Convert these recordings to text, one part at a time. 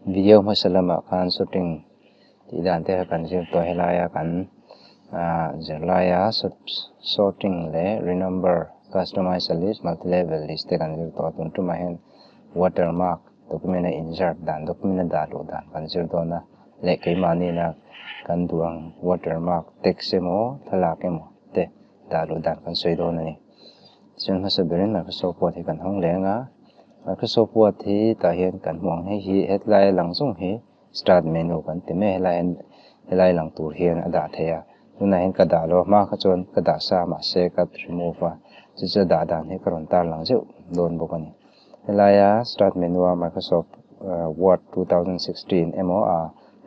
Video hmasa lamah khan sorting tih dan te kha kan zir tawh helaia kan ah zirlaia sorting leh renumber customize a list multi level list te kan zir tawh a tun tumah hian watermark document a insert dan document a dah luh dan kan zir dawn a leh keimahni ina kan duh ang watermark text emaw thlalak emaw te dah luh dan kan sawi dawn a ni. Chuan hmasa berin Microsoft Word hi kan hawng leng a, Microsoft Word hi tah hian kan hmuh ang hei hi hetlai a lang zawng hi start menu kan ti mai a, helai hian helai lang tur hian a dah theih a, tunah hian ka dah lo a hma kha chuan ka dah sa mahse ka remove a, chu chu a dah dan hi ka rawn tar lang zeuh dawn bawk a ni. Helaia start menu a Microsoft Word 2016 emaw a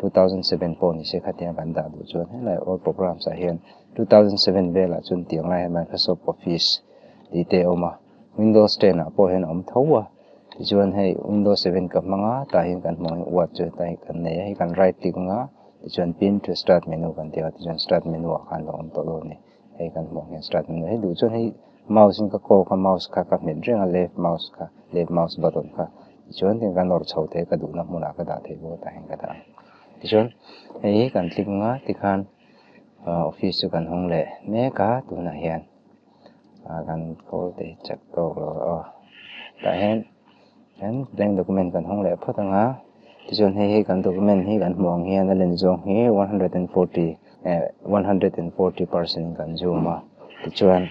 2007 pawh ni se khatiang kan dah duh chuan helai all programs ah hian 2007 velah chuan tiang lai hian Microsoft Office tih te a awm a, Windows 10 ah pawh hian a awm tho a, tichuan hei Windows 7 ka hmang a tah hian kan hmuh ang Word chu hetlai hi kan nei a, hei kan right click anga tichuan pin to start menu kan tih a tichuan start menu ah khan a lo awm tawh dawn a ni. Hei kan hmuh ang hian start menu hei duh chuan hei mouse in ka kawk a mouse kha ka hmet reng a left mouse kha left mouse button kha tichuan heng ka nawr chho thei a ka duhna hmunah ka dah thei bawk a tah hian ka dah ang tichuan hei hi kan click anga tikhan ah office chu kan hawng leh mek a tunah hian ah kan khawl te hi chak tawk lo aw tah hian hian blank document kan hawng leh phawt ang a tichuan hei hi kan document hi kan hmuh ang hian a len zawng hi 140 eh 140 percent kan zoom a tichuan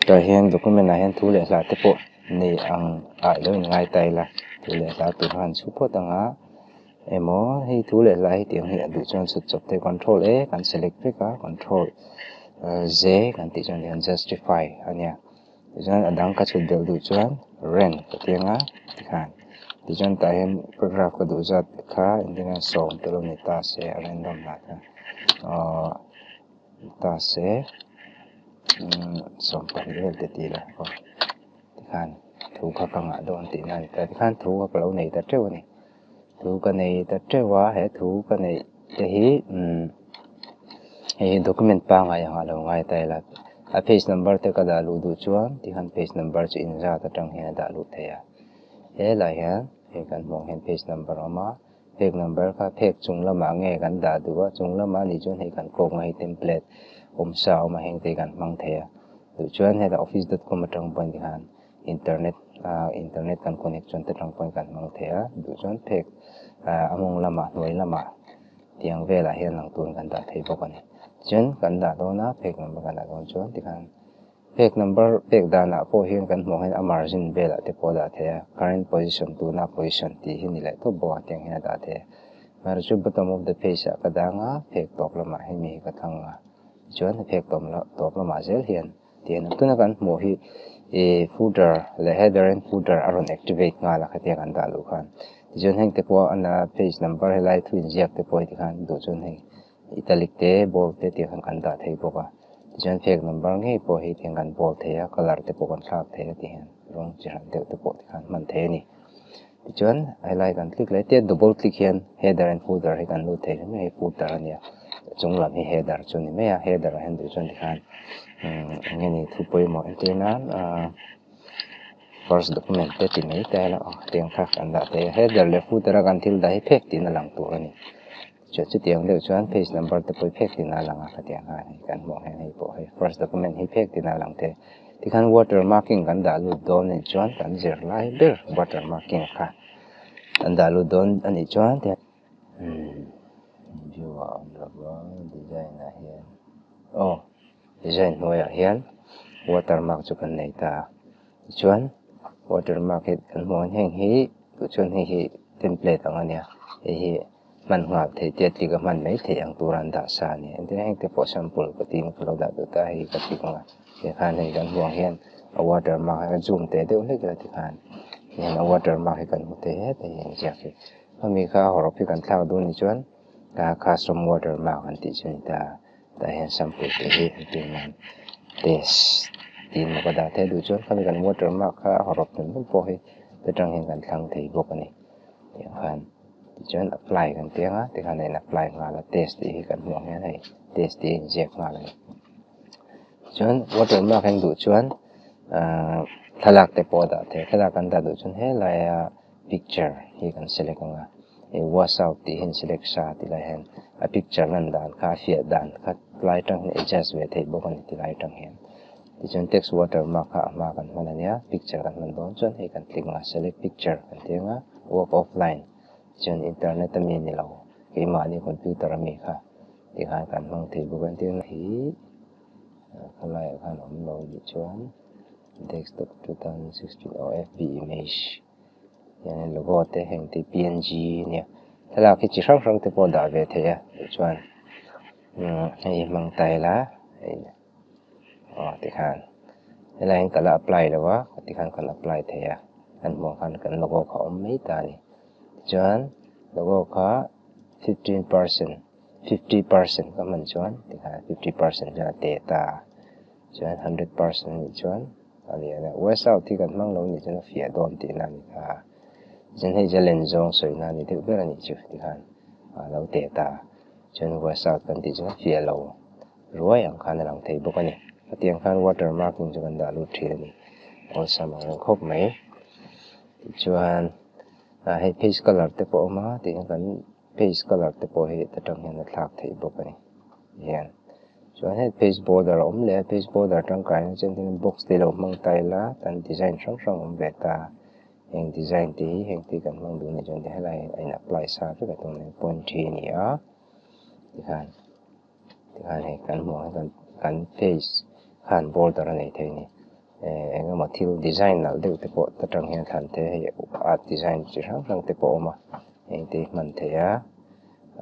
tah hian document ah hian thu leh hla te pawh nei ang ah ilo in ngai ta ila thu leh hla tur kha an chhu phawt ang a emaw hei thu leh hla hi tiang hi a duh chuan chhut chawp thei control a kan select vek a control z kan tih chuan tihian justify a nia. Tichuan a dang ka chhut belh duh chuan rent ka ti anga tikhan tichuan tah hian paragraph ka duh zat kha engtin nge sawm te lo ni ta se a random lah kha ahh ni ta se umm 20 vel te ti ila aw tikhan thu kha ka ngah dawn tihna a ni ta tikhan thu kha ka lo nei ta teuh a ni thu ka nei ta teuh a he thu ka neih te hi umm hei hi document pangngai ang a lo ngai ta ila a page number te ka dah luh duh chuan tikhan page number chu inzat atang hian a dah luh theih a helai hian hei kan hmuh ang hian page number a awm a phek number kha phek chung lamah nge kan dah duh a chung lamah anih chuan hei kan kawk nga hei template awm sa a awm a heng te hi kan hmang thei a duh chuan hetah office dot com atang pawhin tikhan internet ah internet kan connect chuan te tang pawhin kan hmang thei a duh chuan phek ah a mawng lamah hnuai lamah tiang velah hian lang turin kan dah thei bawk a ni chuan kan dah dawn a phek number kan dah dawn chuan tikhan phek number pek danah pawh hian kan hmuh ang hian a margin velah te pawh a dah thei a current position tuna position tih hi ni leh tawp bawk a tiang hian a dah thei a amaherawhchu chu bottom of the page ah ka dang a phek tawp lamah hemi hi ka thlang a tichuan phek tawp lamah zel hian. Tihian tuna kan hmuh hi ih footer leh header and footer a rawn activate nghal a khatia kan dah luh khan. Tichuan heng te pawh a na page number helai thu inziak te pawh heti khan duh chuan hei italic te bold te tih khan kan dah thei bawk a. Tichuan phek number ngei pawh hi tihian kan bold thei a colour te pawh kan thlak thei a tihian rawng chi hran deuh te pawh tikhan hman thei a ni. Tichuan helai kan click leh tia double click hian header and footer hi kan lut thei hle mai a hei footer a nia chung lam hi header chu a ni mai a header ah hian duh chuan tikhan umm eng nge ni thu pawimawh entir nan ahh first document te ti mai ta ila aw tiang kha kan dah thei a header leh footer a kan thil dah hi phek tiin a lang tur a ni chuan chutiang deuh chuan page number te pawh hi phek tiin a lang a khatiang khan hei kan hmuh ang hian hei pawh hei first document hi phek tiin a lang thei. Tikhan watermarking kan dah lut dawn anih chuan kan zir lai ber watermarking kha kan dah lut dawn anih chuan tihian umm view ah a awm lo va design ah hian aw design hnuaiah hian watermark chu kan nei ta a tichuan watermark hi kan hmuh ang heng hi duh chuan hei hi template ang a nia hei hi. Hman nghal theih te tlik a hman mai theih ang tur an dah sa a ni. Engtin heng te pawh sample ka tiin ka lo dah duh ta hei ka tlik ang a. Tikhan hei kan hmuh ang hian a watermark hi a zoom teh deuh hlek ila tikhan hian a watermark hi kan hmu thei het a hei inziak hi. Khami kha hawrawp hi kan thlak duh ni chuan custom watermark an tih chu a ni ta. Tah hian sample tih hi entir nan test tiin maw ka dah thei duh chuan khami kan watermark kha a hawrawp hrim hrim pawh hi ta tang hian kan thlang thei bawk a ni. Tiang khan tichuan apply kan ti ang a tikhan a in apply nghal a test tih hi kan hmuh ang hian hei test tih a inziak nghal a ni. Tichuan watermark en duh chuan ahh thlalak te pawh a dah thei a thlalak kan dah duh chuan helaia picture hi kan select ang a. Hei wash out tih hian select sa ti lai hian a picture lan dan kha a fiah dan kha lai atang hian adjust ve theih bawk a ni ti lai atang hian. Tichuan text watermark kha a hma kan hman a nia, picture kan hman dawn chuan hei kan click ang a, select picture kan ti ang a, work offline tichuan internet a mi ni lo keimahni computer a mi kha tikhan kan hmang thei bawk a entirna hi khalaiah khan awm lo nih chuan desktop 2016 aw fb image hianin logo te heng te png nia thlalak hi chi hrang hrang te pawh dah ve theih a tichuan hei hmang ta ila hei aw tikhan helai hian ka la apply lo a tikhan kan apply thei a kan hmuh ang khan kan logo kha a awm mai ta a ni tichuan logo kha 15% 50% ka hman chuan tikhan 50% chuan a te ta a chuan 100% a nih chuan a lian a wash out hi kan hmang lo nih chuan a fiah dawn tihna a ni kha chuan hei zalen zawng sawina a ni deuh ber a nih chu tikhan a lo te ta a chuan wash out kan tih chuan a fiah lo. Ruai ang khan a lang thei bawk a ni. Hetiang khan water marking chu kan dah lut thin a ni. Awlsam ang reng khawp mai. Tichuan ah hei page colour te pawh a awm a tihian kan page colour te pawh hi ta tang hian a thlak theih bawk a ni. Tihian chuan hei page border a awm leh a page border tangkaiin chuan tin box te lo hmang ta ila tan design hrang hrang a awm ve ta. Heng design te hi heng te kan hmang duh a nih chuan helai a in apply sa vek a tunah hian point thi a ni a tikhan. Tikhan hei kan hmuh ang hian kan face khan border a nei thei a ni. Eh eng emaw thil design nalh deuh te pawh ta tang hian thlan te hei art design chi hrang hrang te pawh a awm a heng te hi hman theih a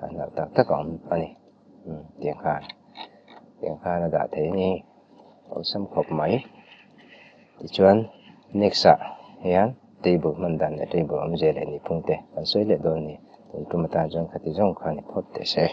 a nalh tak tak a awm a ni umm tiang khan tiang khan a dah thei a ni awlsam khawp mai tichuan next ah hian table hman dan leh table awmzia leh nihphung te kan sawi leh dawn a ni tun tum atan chuan khati zawng kha ni phawt teh se.